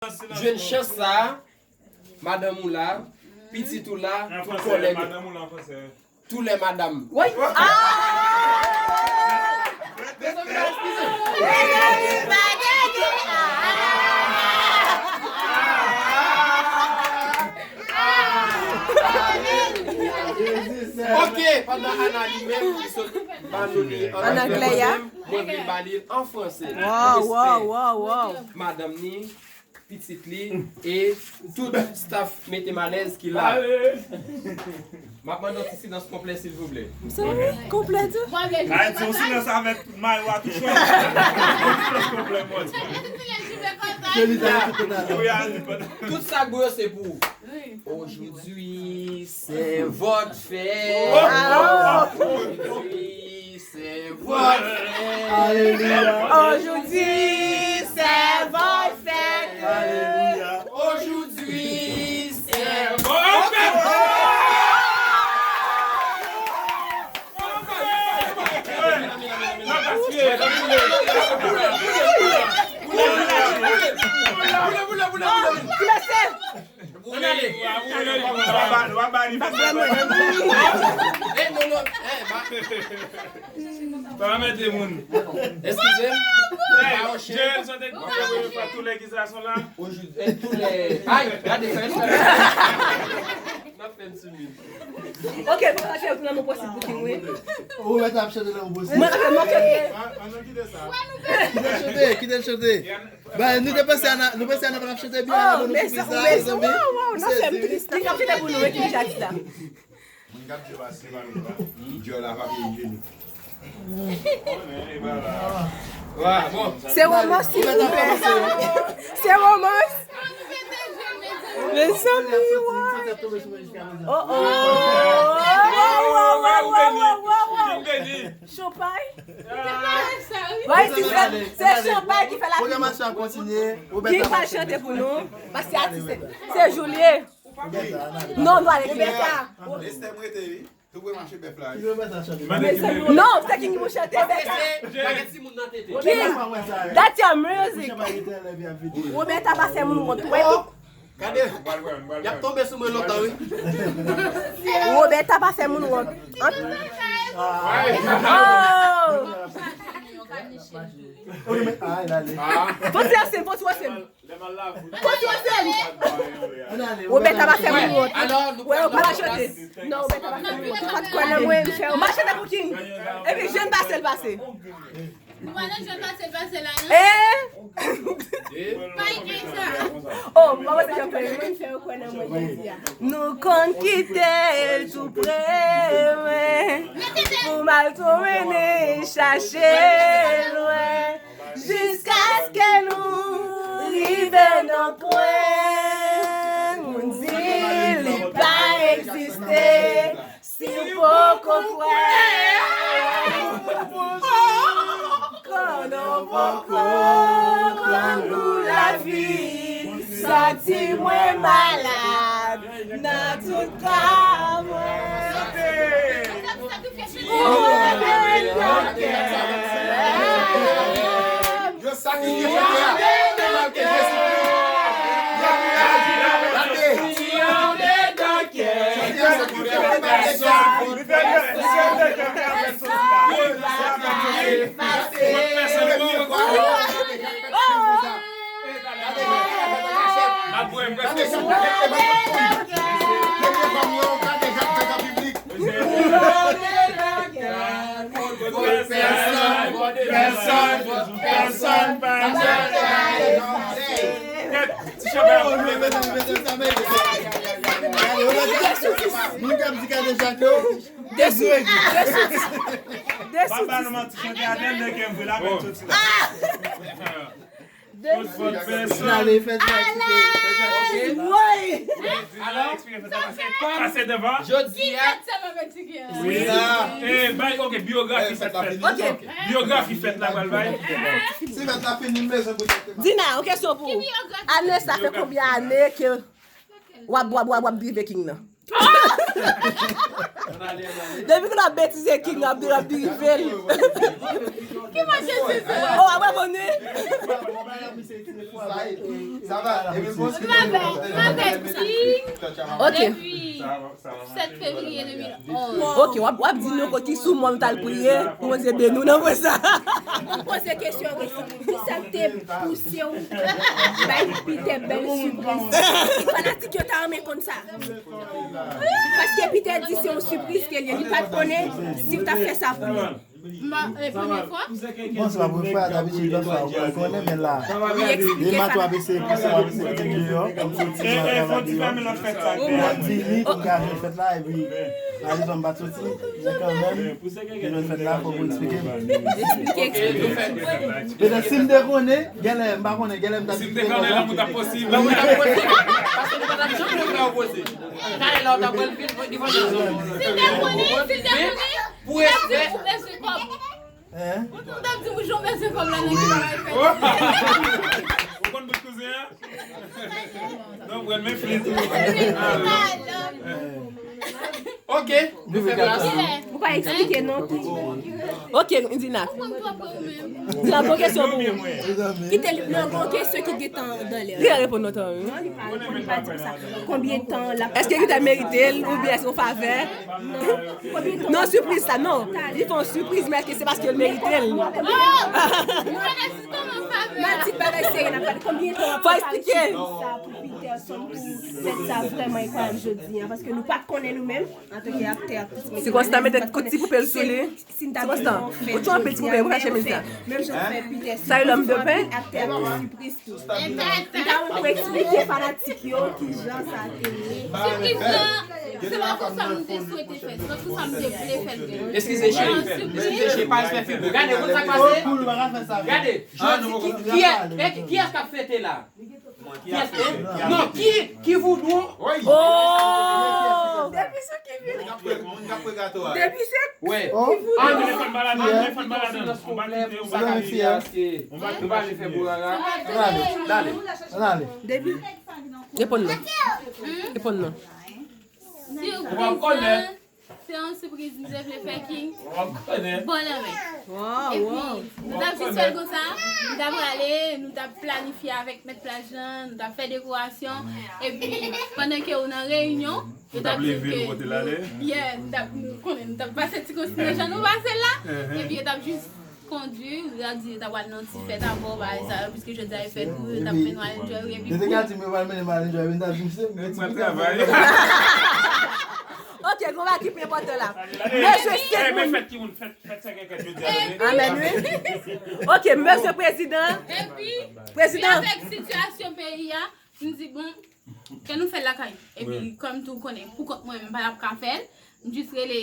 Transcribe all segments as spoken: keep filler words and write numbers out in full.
Jwenn chans sa a, madanm ou la, pitit ou la, tout kòlèg. Tou lè madanm. Woy! Mezanmi, eskize. Ok, pandan Ana li menm ki sot ba nou li an anglè, mwen vle ba li l an franse. Respè. Madanm ni, pitit li, e tout staff Mete m alèz ki la. M ap mande yon ti silans konplè, silvouplè. Konplè tou. Ay, di yon silans avèk tout mayo a, tout chòt. Yon silans konplè, mwen. Tout sa gwo yo se pou ou. Aujourd'hui, c'est votre fête. Aujourd'hui, c'est votre fête. Alelouya. Aujourd'hui, c'est votre fête. Alelouya. Aujourd'hui, c'est votre fête. Boule, boule, boule, boule, boule. Boule, boule, boule, boule. Boule, boule. Ou rele, ou rele, w ap ba, w ap ba li fè sa. Eh, non, non, eh, ba. Pa mete moun. Eskize m. Hey, Joel, sa te premye fwa tou lè ki sa son la. Ojou, eh, tou lè. Ay, gade sa, respè. N ap fè m timid. Ok, mwen chante nan mo posib pou King, wi. Ou mèt ap chante nan mo posib. Mwen, ok, mwen, ok. An, an, nou kite sa. Kite l chante, kite l chante. Ba, nou te panse Ana, nou panse Ana pa t ap chante byen, Ana ban nou sipriz sa, mezanmi. Wow, wow, n ap fè m tris. Li k ap chante pou nou, wi, ki Jadis la. Moun k ap di yo pa serye, Djòl la pa byen jwe nou. Se romans, silvouplè. Se romans. Mezanmi, wa. Oh, oh. Wow, wow, wow, wow, wow, wow. Chanpay? Bay ti sè, se chanpay ki fè la. Pwogramasyon ap kontinye. Ki pral chante pou nou? Paske atis se, se Joulie. Non, nou ale Roberta. Estè m rete, wi. Tou pre mache bèf la, wi. Non, se King ki pou chante. King, that's your music. Roberta pa fè moun wont. Gade, y ap tonbe sou mwen lontan, wi. Roberta pa fè moun wont. Oh! Fon ti ansanm, fon ti ansanm. Fon ti ansanm. Roberta pa fè moun wont. Wè, ou pa chante. Non, Roberta pa fè moun wont. Ou pa t kwè nan mwen, m fè ou pa chante pou King. Epi, jwenn pase l pase. Nou pa nan jwenn pase l pase la, non? Eh! Pa gen sa. Oh, mwen se Jean Claude. Mwen fè yo kwè nan mwen jodi a. Nou konn kite l tou pre, men pou mal tou mennen chache lwen. Jiskaske nou rive nan pwen, moun di li pa egziste. Si w poko kwè, konnen w poko konn gou lavi. Santi mwen malad nan tout kò mwen. Ou rete nan kè. Yo sakrifye chante a. Tèlman ke Jezikri. Gade. Pèsonn, pèsonn, pèsonn pa nan kay. Ti chanpay ap koule. Moun k ap di Kade Jak yo. Desou. Desou. Papa nou manti chante a tèlman ke m vre la menm soti la. Fòt, fòt pèsonn. N ale fè sa kite, fè sa kite. Woy! Alò, pase devan. Jodi a. Wi. Eh, bay, ok, biyografi fèt fèt. Ok. Biyografi fèt la pral bay. Si fèt la fini, m bezwen pou Dina, yon kesyon pou ou. Ane sa fè konbyen ane ke w ap, w ap, w ap, w ap drive King nan? Depi ke l ap betize King nan, ap, ap drive l. Ki manje se sa? Oh, ap abone. Sa va, e men bon, se m avè, m avè King. Ok. Depi sèt fevriye de mil onz. Ok, w ap, w ap di nou ki sou mòn t al priye pou Bondye beni w nan mwen sa. Ou poze kesyon, Resi. Kisa k te pouse w bay Peter bèl sipriz? Fanatik yo ta renmen konn sa. Paske Peter di se yon sipriz ke li, li pa t konnen si w t ap fè sa pou li. Ma, e, premye fwa? Bon, se pa premye fwa, dabitid lòt fwa, ou konn konnen, men la, li eksplike sa. Demen tou ap eseye pouse, ap eseye pouse deyò, kòm si ti travay deyò. Ou ap di li pou l ka jwenn fèt la, epi malezman m pa t soti, men kanmenm, li jwenn fèt la, fòk ou eksplike m. Eksplike, eksplike. Petèt si m te konnen, genlè, m pa konnen, genlè m t ap di l. Si m te konnen, lanmou t ap posib. Lanmou t ap posib. Paske nou pa t ap janm leve opoze. Talè la, w t ap wè l vin, li vin nan zòn. Si l te konnen, si l te konnen, pou respè. Ou bezwen kòb. Hein? Ou t ap di mouche w bezwen kòb la nan ki bagay fèt. Ou konn bout kouzen an? Non, mwen men flit. Ok, nou fè plas. Ou pa eksplike non tou. Ok, Dina. Ou pran m twò pre ou menm. Dina, bon kesyon pou ou. Kite li, non, bon kesyon ki gentan andan lè. Li reponn non tan, wi. Non, li pa reponn, li pa di konsa. Konbyen tan l ap... Èske li ta merite l oubyen èske yon favè? Non, sipriz sa, non. Li fè yon sipriz, men èske se paske l merite l? Mwen di bagay serye n ap pale. Konbyen tan w ap pale sa pou Peterson pou fèt sa vrèman enkwayab jodi a? Paske nou pa t konnen nou menm, antanke aktè, aktris, medam, nou pa t konnen si n t ap gen yon fèt jodi a, menm jan fè Peterson. Sa e lòm de pen? Aktè, aktris, sipriz tou. M ta renmen pou eksplike fanatik yo kijan sa te ye. Sipriz lan, se pa konsa m te swete fè l, se pa konsa m te vle fè l. Eskize, cheri. Eskize, cheri, pa respè figi. Gade, ou konn sa k pase? Gade, jodi, ki, kiyès, kiyès k ap fete la? Kiyès, eh? Non, ki, ki voudou? Oh! Depi sou ki vin. Depi se ki voudou. An nou fè baladan, nou fè baladan. On va quitter, on va quitter. Nou pa vle fè bourara. Dale. Dale. Depi. Reponn non. Reponn non. Ou pa konnen. Se yon sipriz m te vle fè King bò lanmè. Epi, nou t ap jis fè l konsa, nou t ap prale, nou t ap planifye avèk mèt plaj lan, nou t ap fè dekorasyon. Epi, pandan ke ou nan reyinyon, yo t ap di ke, yeah, nou t ap, nou konnen, nou t ap pase ti konsi nan jan nou pase l la. Epi, yo t ap jis kondui, yo t ap di yo t ap al nan ti fèt avè w, bagay sa yo, piske jodi a e fèt ou, yo t ap fè nou al enjoy wi, epi yo te ka di m yo pral mennen m al enjoy, men m t ap di m se m pral travay. Ok, gon bagay ki pi enpòtan la. Mesye, se moun. Fèt ki moun, fèt, fèt sa gen fèt jodi a. Amèn, wi. Ok, mesye prezidan. Epi, prezidan, avèk sitiyasyon peyi a, m di, bon, ke nou fè l lakay. Epi, kòm tou konnen, pou kont mwen, m pa t ap ka fè l. M jis rele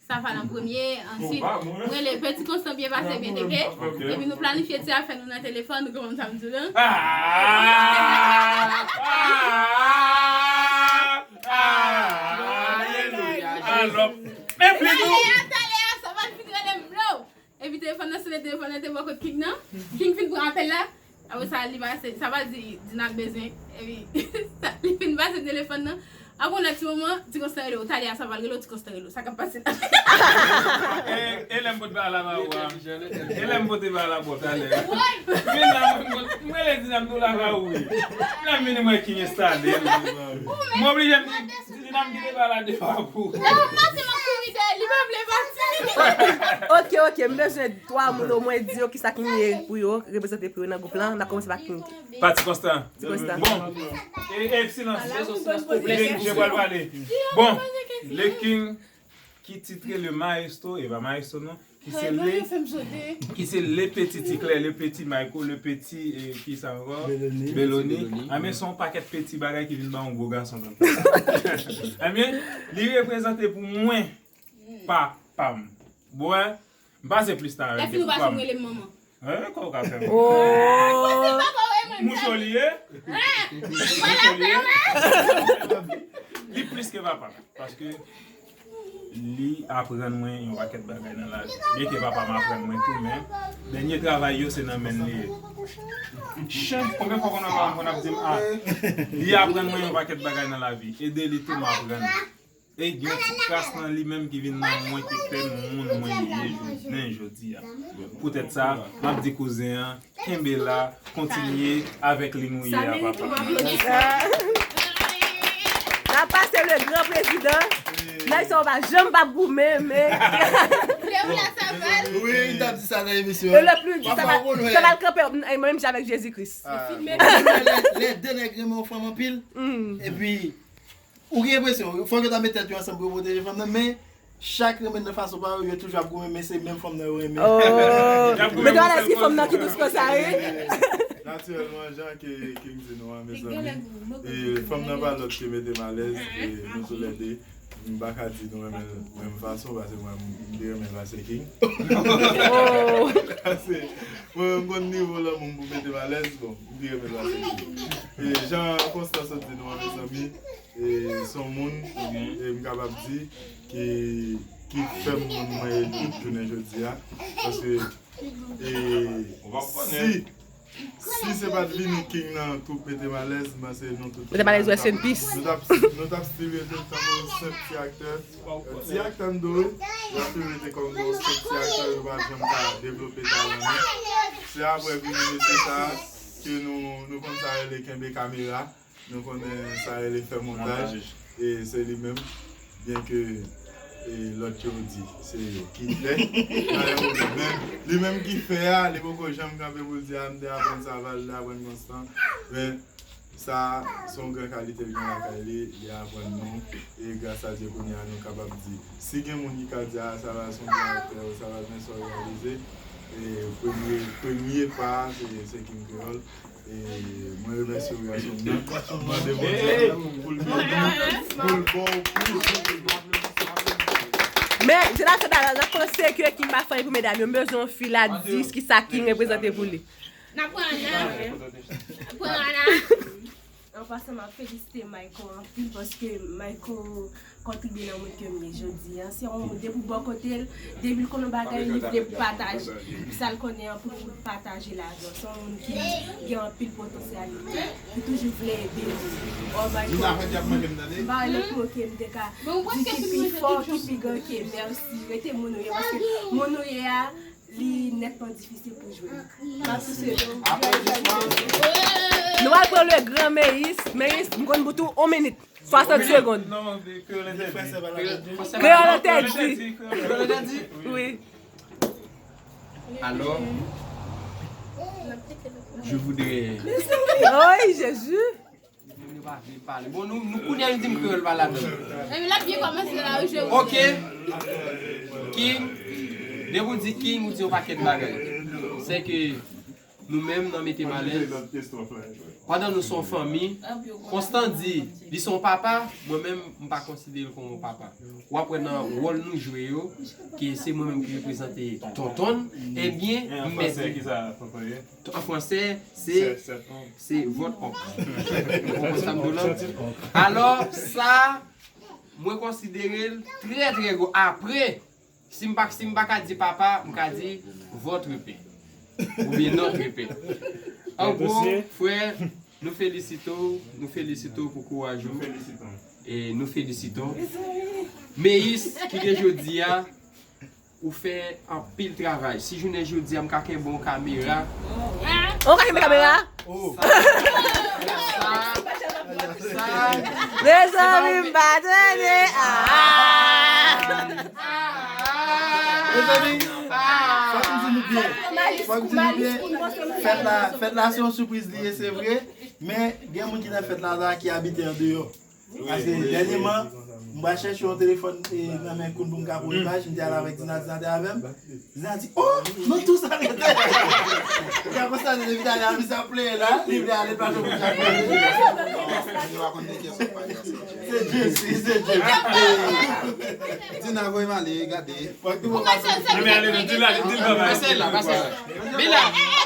Saval an premye, answit, m rele Peti Konstan byen pase, byen teke. Epi nou planifye ti afè nou nan telefòn, nou konprann sa m di w lan. Alelouya. Alò, men pli tou. Talè a, talè a, Saval fin rele m, bro. Epi telefòn nan sone, telefòn nan te bò kot King nan. King fin pran apèl la. Apre sa, li pase, sa pa di, di n ap bezwen. Epi, li fin pase telefòn nan. Apre yon lòt ti moman, Ti Konstan rele w. Talè a, sa pa rele w, Ti Konstan rele w. Sa k ap pase la? E, e lè m pote bagay la ba ou a. E lè m pote bagay la ba ou talè a. Vin la, m, m, m rele Dinam nou la ba ou wi. Lè m vini mwen King enstale. M oblije m di Dinam kite bagay la devan pou ou. Lè m pase m ap kouri dèyè, li pa vle pati. Ok, ok, m bezwen twa moun omwen di yo kisa King ye pou yo, reprezante pou yo nan gwoup lan. N ap kòmanse pa King. Pati Konstan. Ti Konstan. Bon. E, e, silans. King, je pral pale. Bon. Le King, ki titre le maestro, e pa maestro non, ki se le, ki se le petit Ticlè, le petit Michael, le petit, e, ki sa ankò? Beloni. Beloni. Anben, se yon pakèt peti bagay ki vin ba yon gwo gason tankou. Anben, li reprezante pou mwen papa m. Bwè, m pase plis tan avèk depi papa m. Rele manman. Hein, kò w ka fè m. Oh. Mouche w li ye? Mouche w li ye? Li plis ke papa m. Paske li aprann mwen yon pakèt bagay nan lavi. Byenke papa m aprann mwen tou, men dènye travay yo se nan men l li ye. Chen, konbyen fwa konn ap, konn ap di m, ah, li aprann mwen yon pakèt bagay nan lavi. Ede li tou, m aprann. E gen yon ti kras nan li menm ki vin nan mwen ki fè m moun mwen ye jounen jodi a. Poutèt sa, m ap di kouzen an, kenbe la, kontinye avèk liy nou ye a, papa. N ap pase le gran prezidan. Nèg sa yo pa janm p ap goumen, men. Wi, li t ap di sa nan emisyon. E le pli di, sa va kanpe menm jan avèk Jezi Kris. Lè de nèg renmen yon fanm anpil, epi ou gen enpresyon, fòk yo ta met tèt yo ansanm pou yo pwoteje fanm nan, men chak renmen nan fason pa yo, yo toujou ap goumen, men se menm fanm nan yo renmen. Men gen alèz ki fanm nan ki dous konsa, wi. Natirèlman, jan ke King di nou an, mezanmi, e fanm nan pa lòt ke mete m alèz, e nou toulède, m pa ka di nou renmen l menm fason, paske mwen, m te renmen l pase King. Paske mwen menm, m konn nivo lanmou m pou mete m alèz, bon, m te renmen l pase King. E jan Constant sot di nou an, mezanmi, e s on moun, e m kapab di, ki, ki fè m moun mwen ye tout jounen jodi a. Paske, e, si, si se pa t vini King nan twoup Mete M Alèz, m panse nou tout. Mete M Alèz, rest in peace. Nou t ap, nou t ap still rete tankou senp ti aktè. Ti aktè m do wi. N ap still rete kòm yon senp ti aktè, yo pa janm ka devlope talan nou. Se apre vini mesye sa a, ke nou, nou konn sa rele kenbe kamera. Nou konnen sa rele fè montaj, e se li menm, byenke e lòt yo di se yo ki fè, pa gen pwoblèm. Men li menm ki fè a, li poko janm kanpe pou l di a, m te aprann Saval, m te aprann Constant. Men sa se yon gran kalite l gen lakay li, li aprann nou, e gras a Dye kounye a nou kapab di. Si gen moun ki ka di a, Saval se yon bon aktè, Saval men sa w reyalize, e premye, premye pa a se, se King Kreyòl. E mwen remèsye w gason m nan. Mande Bondye pou l beni w, pou l ba w plis. Men, jenerasyon sa la, n ap panse ke King pa fè anyen pou medam yo. M bezwen yon fi la di kisa King reprezante pou li. N ap pran Ana. Pran Ana. An pasan, m ap felisite Mayco anpil paske Mayco kontribye nan moun ke m ye jodi a. Se yon moun depi w bò kote l, depi l konn yon bagay, li vle pou pataje. Sa l konnen an pou l pataje l avè w. Se yon moun ki gen anpil potansyalite, ki toujou vle ede moun. Oh Mayco, m pa wè lòt mo ke m te ka di ki pi fò, ki pi gran ke mèsi. Rete moun ou ye, paske moun ou ye a, li nètman difisil pou jwenn. M ap souse do. Nou al pran le gran Meyis. Meyis, m konn pou tou yon minit. Swasant segonn. Kreyòl entèdi. Wi. Alors, je voudrais. Oy, Jezi. Moun yo pa vle pale. Bon, nou, nou kounye a nou di m kreyòl pa ladan. L ap byen kòmanse la, wi, je. Ok. King, depi w di King, ou di yon pakèt bagay. Se ke nou menm nan Mete M Alèz, pandan nou se yon fanmi, Constant di li se yon papa, mwen menm, m pa konsidere l kòm yon papa. W ap wè nan wòl nou jwe yo, ke se mwen menm ki reprezante tonton l, ebyen, m mèt. An fransè, se, se votre oncle. Ou konprann sa m di w la? Alò, sa, mwen konsidere l trè, trè gwo. Apre, si m pa, si m pa ka di papa, m ka di votre père. Oubyen notre père. An gwo, frè, nou felisite w, nou felisite w pou kouraj ou. E nou felisite w. Meyis, ki gen jodi a, ou fè anpil travay. Si jounen jodi a m ka kenbe yon kamera. Ou ka kenbe kamera? Sa, sa, Mezanmi, m pa tande. Ah! Mezanmi, fòk m di nou byen. Fòk m di nou byen. Fèt la, fèt la se yon sipriz li ye, se vre. Men gen moun ki nan fèt la la ki abite andeyò. Paske dènyèman, m pral chèche yon telefòn e, nan men Koun pou m ka pran imaj, m te al avèk Dina, Dina te avè m. Dina di, oh, nou tous arete. Ou ka konstate depi talè a misye ap plede la, li vle ale plato pou l ka plede. Se Jesi, se Jesi. Dina voye m ale, gade. Fòk nou pase. Pase la, pase la. Vin la.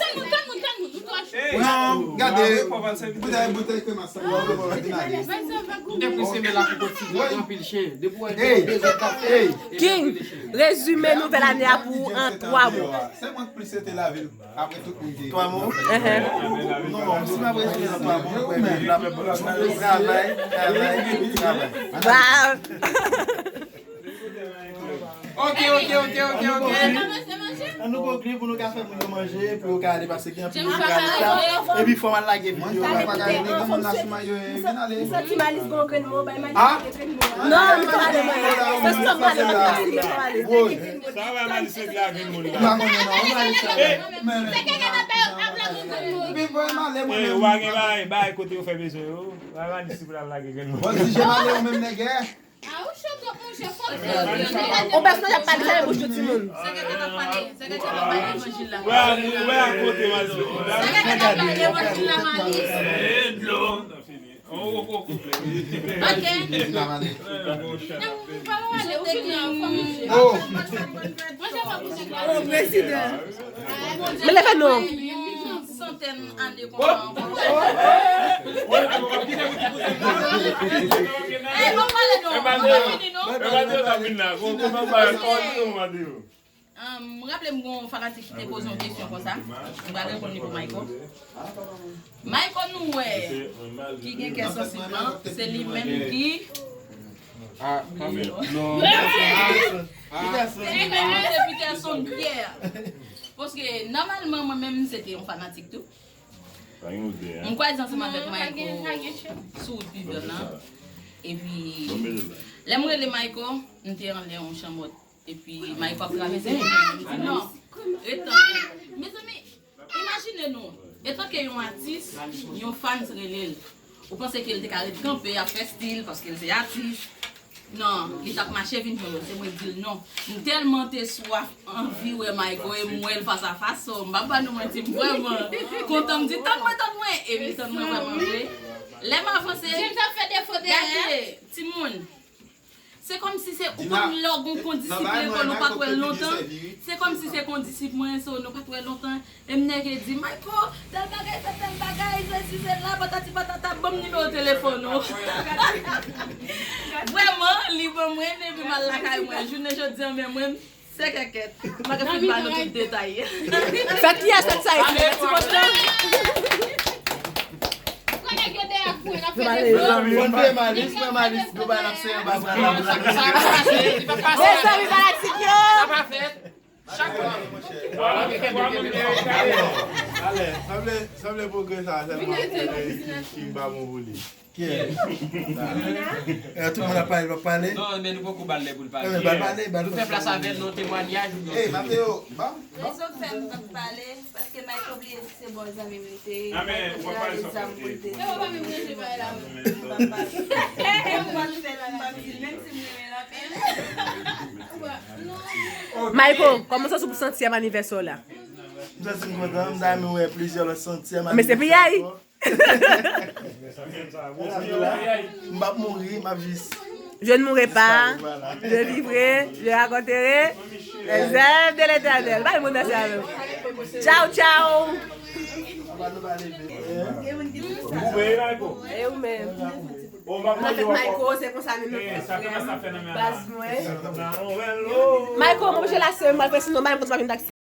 Tann moun, tann moun, tann moun. Nou twò Non, gade, boutèy, boutèy kremas sa. Vin ale. Ou te prese men la pou kontinye gen anpil chen. Depi w wè gen de zòt k ap fè, epi King, rezime nouvèl ane a pou ou an twa mo. Se mwen k plis rete lavil apre tout moun ki. Twa mo? Enhen. Non, si m ap rezime an twa mo, mwen menm, travay, travay, travay. Ba. Ok, ok, ok, ok, ok. An nou konkli pou nou ka fè moun yo manje, pou yo ka ale pase gen anpil moun ki al ta. Epi fò m al lage videyo a. Mwen pa ka vin nan moun la sou mayo e vin ale. M santi Malis gon grenn mo, bay Malis lage grenn mo. Non, m pa pale mwen. Se sou pale mwen. Sa va Malis regle a grenn moun la. M pa konnen non, Malis sa. Men men. Epi mwen m ale mwen menm. Ou pa gen bay, bay kote yo fè bezwen yo. Bay Malis pou l al lage grenn moun. Bon, si je m ale ou menm nègè. Ah, ou cho twòp, monchè, fòk. Ou pèsonaj ap pale, fèmen bouch ou, timoun. Sa gen tan ap pale, sa gen tan ap pale levanjil la. Wè a, wè a kote Malis. Sa gen tan ap pale levanjil la, Malis. E dlo. N ap fini. On woko koup lè. Ok. N ap ale. Non, pa pale, ou fin la, fò monchè. Oh. Monchè, fò monchè. Oh, prezidan. Men leve non. Santèn ane konsa ankò. Eh, bon, pale non. Mwen pa fini non. Mwen pa fini non. Ahn, m raple m gon fanatik ki te poze yon kesyon konsa. M pral reponn li pou Mayko. Mayko nou wè ki gen kè sansib lan, se li menm ki Ah, pa fè. Non. Se li menm ki se Peterson Pierre. Paske nòmalman mwen menm se te yon fanatik tou. M kwaze ansanm avèk Mayko sou wout Vivian nan. Epi lè m rele Mayko, m te anlè yon chanmòt. Epi Mayko ap travèse. M di non. Ret tann. Mezanmi, imajine nou, etanke yon atis, yon fans rele l. Ou panse ke l te ka ret kanpe ap fè stil paske l se atis? Non, li t ap mache vin jwenn mwen, se mwen k di l non. M tèlman te swaf anvi wè Mayko e m wè l fas a fas, so m p ap ba nou manti, m vrèman kontan, m di tann mwen, tann mwen, epi tann mwen vrèman vre. Lè m avanse, James ap fè defo dèyè. Gade, timoun. Se kòmsi se ou konn lè w gon kondisip lekòl ou pa t wè l lontan. Se kòmsi se kondisip mwen, so nou pa t wè l lontan. E m nèke di, Mayko, tèl bagay fè tèl bagay, sesi sela, patati patata, ban m nimewo telefòn ou. Vrèman, li ban mwen, epi m al lakay mwen. Jounen jodi a, men mwen, se kèkèt. M pa ka fin ba nou tout detay. Fèt kiyès, fèt sa, fèt ti poste. Pran nèg yo dèyè kou, n ap fè defo. Mezanmi, mwen peye Malis, mwen Malis, nou bay n ap seye anba bra la. Sa pa pase, li pa pase. Mezanmi, fanatik yo. Sa pa fèt. Chak fwa. Ale, sanble, sanble pwogrè sa, sèlman ki, ki, ki ba bon pou li. Kiyès? Tout moun ap pale, l p ap pale? Non, men nou poko ba l lè pou l pale. Ba l pale, ba l pale. Nou fè plas avè l nan temwayaj ou nan. Ey, Mateo, ba m, ba m. Rezon k fè m p ap pale, paske Mayko bliye di se bon zanmi m li te ye. Mayko te rale zam pou l te di. M p ap fè l, m p ap di l, menm si m renmen l anpil. Mayko, kòman w santi w pou santyèm anivèsè w la? M santi m kontan, m ta renmen wè plizyè lòt santyèm anivèsè ankò. Men se piyay. M p ap mouri, m ap jis. Je ne mourrai pas, je vivrai, je raconterai les œuvres de l'Éternel. Bay moun nan sa menm. Tchaw, tchaw. E ou menm? Mwen avèk Mayko, se konsa nou menm frè m, baz mwen. Mayko, mwen oblije lase, mwen al fè sinon, bay mwen konn pa vin taksi.